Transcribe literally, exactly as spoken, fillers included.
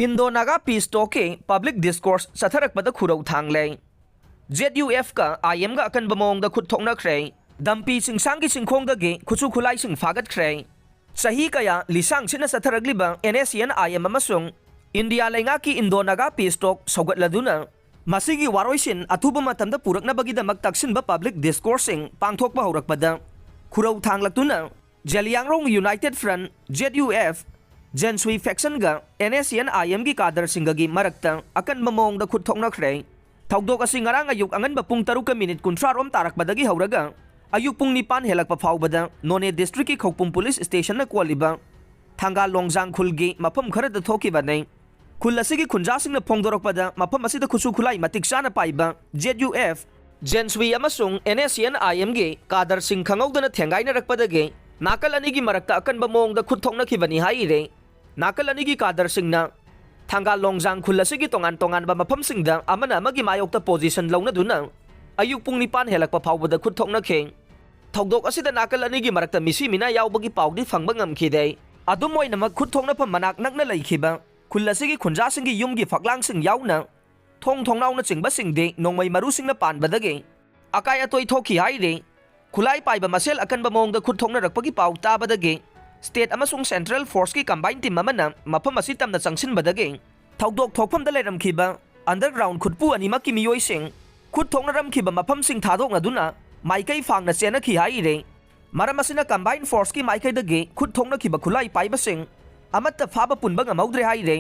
Indo-Naga peace talk ꯀꯤ public discourse ꯆꯠꯊꯔꯛꯄꯗ ꯈꯨꯔꯧ ꯊꯥꯡꯂꯦ꯫ ZUF ꯀ IM ꯒ ꯑꯀꯟꯕ ꯃꯑꯣꯡꯗ ꯈꯨꯠ ꯊꯣꯛꯅꯈ꯭ꯔꯦ꯫ ꯗꯝꯄꯤ ꯆꯤꯡꯁꯥꯡꯒꯤ ꯆꯤꯡꯈꯣꯡꯗꯒꯤ ꯈꯨꯠꯁꯨ ꯈꯨꯠꯂꯥꯏꯁꯤꯡ ꯐꯥꯒꯠꯈ꯭ꯔꯦ꯫ ꯆꯍꯤ ꯀꯌꯥ ꯂꯤꯁꯥꯡ ꯁꯤꯠꯅ ꯆꯠꯊꯔꯛꯂꯤꯕ NSCN IM ꯑꯃꯁꯨꯡ ꯏꯟꯗꯤꯌꯥ ꯂꯩꯉꯥꯛꯀꯤ Indo-Naga peace talk ꯁꯧꯒꯠꯂꯗꯨꯅ ꯃꯁꯤꯒꯤ ꯋꯥꯔꯣꯏꯁꯤꯟ ꯑꯊꯨꯕ ꯃꯇꯝꯗ ꯄꯨꯔꯛꯅꯕꯒꯤꯗꯃꯛ ꯇꯛꯁꯤꯟꯕ public discourse ꯁꯤꯡ ꯄꯥꯡꯊꯣꯛꯄ ꯍꯧꯔꯛꯄꯗ ꯈꯨꯔꯧ ꯊꯥꯡꯂꯛꯇꯨꯅ Zeliangrong United Front, ZUF, ꯖꯦꯟꯁꯨꯏ faction ꯒ NSCN IM ꯒꯤ cadre ꯁꯤꯡꯒꯒꯤ ꯃꯔꯛꯇ ꯑꯀꯟꯕ ꯃꯑꯣꯡꯗ ꯈꯨꯠ ꯊꯣꯛꯅꯈ꯭ꯔꯦ꯫ ꯊꯧꯗꯣꯛ ꯑꯁꯤ ꯉꯔꯥꯡ ꯑꯌꯨꯛ ꯑꯉꯟꯕ ꯄꯨꯡ ꯇꯔꯨꯛꯀ minute ꯀꯨꯟꯊ꯭ꯔꯥ ꯔꯣꯝ ꯇꯥꯔꯛꯄꯗꯒꯤ ꯍꯧꯔꯒ ꯑꯌꯨꯛ ꯄꯨꯡ ꯅꯤꯄꯥꯟ ꯍꯦꯜꯂꯛꯄ ꯐꯥꯎꯕꯗ ꯅꯣꯅꯦ district ꯀꯤ ꯈꯧꯄꯨꯝ police station ꯅ ꯀꯣꯜꯂꯤꯕ ꯊꯪꯒꯥꯜ ꯂꯣꯡꯖꯥꯡ ꯈꯨꯜꯒꯤ ꯃꯐꯝ ꯈꯔꯗ ꯊꯣꯛꯈꯤꯕꯅꯤ꯫ ꯈꯨꯜ ꯑꯁꯤꯒꯤ ꯈꯨꯟꯖꯥꯁꯤꯡꯅ ꯐꯣꯡꯗꯣꯔꯛꯄꯗ, ꯃꯐꯝ ꯑꯁꯤꯗ ꯈꯨꯠꯁꯨ ꯈꯨꯠꯂꯥꯏ ꯃꯇꯤꯛ ꯆꯥꯅ ꯄꯥꯏꯕ ZUF, ꯖꯦꯟꯁꯨꯏ ꯑꯃꯁꯨꯡ NSCN IM ꯒꯤ cadre ꯁꯤꯡ ꯈꯪꯍꯧꯗꯅ ꯊꯦꯡꯒꯥꯏꯅꯔꯛꯄꯗꯒꯤ ꯅꯥꯀꯜ ꯑꯅꯤꯒꯤ ꯃꯔꯛꯇ ꯑꯀꯟꯕ ꯃꯑꯣꯡꯗ ꯈꯨꯠ ꯊꯣꯛꯅꯈꯤꯕꯅꯤ ꯍꯥꯏꯔꯤ꯫ ꯅꯥꯀꯜ ꯑꯅꯤꯒꯤ cadre ꯁꯤꯡꯅ ꯊꯪꯒꯥꯜ ꯂꯣꯡꯖꯥꯡ ꯈꯨꯜ ꯑꯁꯤꯒꯤ ꯇꯣꯉꯥꯟ ꯇꯣꯉꯥꯟꯕ ꯃꯐꯝꯁꯤꯡꯗ ꯑꯃꯅ ꯑꯃꯒꯤ ꯃꯥꯌꯣꯛꯇ position ꯂꯧꯅꯗꯨꯅ ꯑꯌꯨꯛ ꯄꯨꯡ ꯅꯤꯄꯥꯟ ꯍꯦꯜꯂꯛꯄ ꯐꯥꯎꯕꯗ ꯈꯨꯠ ꯊꯣꯛꯅꯈꯤ꯫ ꯊꯧꯗꯣꯛ ꯑꯁꯤꯗ ꯅꯥꯀꯜ ꯑꯅꯤꯒꯤ ꯃꯔꯛꯇ ꯃꯤꯁꯤ ꯃꯤꯅꯥ ꯌꯥꯎꯕꯒꯤ ꯄꯥꯎꯗꯤ ꯐꯪꯕ ꯉꯝꯈꯤꯗꯦ꯫ ꯑꯗꯨꯝ ꯑꯣꯏꯅꯃꯛ, ꯈꯨꯠ ꯊꯣꯛꯅꯐꯝ ꯃꯅꯥꯛ ꯅꯛꯅ ꯂꯩꯈꯤꯕ ꯈꯨꯜ ꯑꯁꯤꯒꯤ ꯈꯨꯟꯖꯥꯁꯤꯡꯒꯤ ꯌꯨꯝꯒꯤ ꯐꯛꯂꯥꯡꯁꯤꯡ ꯌꯥꯎꯅ ꯊꯣꯡ ꯊꯣꯡꯅꯥꯎꯅꯆꯤꯡꯕꯁꯤꯡꯗꯤ ꯅꯣꯡꯃꯩ ꯃꯔꯨꯁꯤꯡꯅ ꯄꯥꯟꯕꯗꯒꯤ ꯑꯀꯥꯏ ꯑꯇꯣꯏ ꯊꯣꯛꯈꯤ ꯍꯥꯏꯔꯤ꯫ ꯈꯨꯠꯂꯥꯏ ꯄꯥꯏꯕ ꯃꯁꯦꯜ ꯑꯀꯟꯕ ꯃꯑꯣꯡꯗ ꯈꯨꯠ ꯊꯣꯛꯅꯔꯛꯄꯒꯤ ꯄꯥꯎ ꯇꯥꯕꯗꯒꯤ state ꯑꯃꯁꯨꯡ central force ꯀꯤ combine team ꯑꯃꯅ ꯃꯐꯝ ꯑꯁꯤ ꯇꯝꯅ ꯆꯪꯁꯤꯟꯕꯗꯒꯤ ꯊꯧꯗꯣꯛ ꯊꯣꯛꯐꯝꯗ ꯂꯩꯔꯝꯈꯤꯕ underground ꯈꯨꯠꯄꯨ ꯑꯅꯤꯃꯛꯀꯤ ꯃꯤꯑꯣꯏꯁꯤꯡ ꯈꯨꯠ ꯊꯣꯛꯅꯔꯝꯈꯤꯕ ꯃꯐꯝꯁꯤꯡ ꯊꯥꯗꯣꯛꯅꯗꯨꯅ ꯃꯥꯏꯀꯩ ꯐꯥꯡꯅ ꯆꯦꯟꯅꯈꯤ ꯍꯥꯏꯔꯤ꯫ ꯃꯔꯝ ꯑꯁꯤꯅ combine force ꯀꯤ ꯃꯥꯏꯀꯩꯗꯒꯤ ꯈꯨꯠ ꯊꯣꯛꯅꯈꯤꯕ ꯈꯨꯠꯂꯥꯏ ꯄꯥꯏꯕꯁꯤꯡ ꯑꯃꯠꯇ ꯐꯥꯕ ꯄꯨꯟꯕ ꯉꯝꯍꯧꯗ꯭ꯔꯦ ꯍꯥꯏꯔꯤ꯫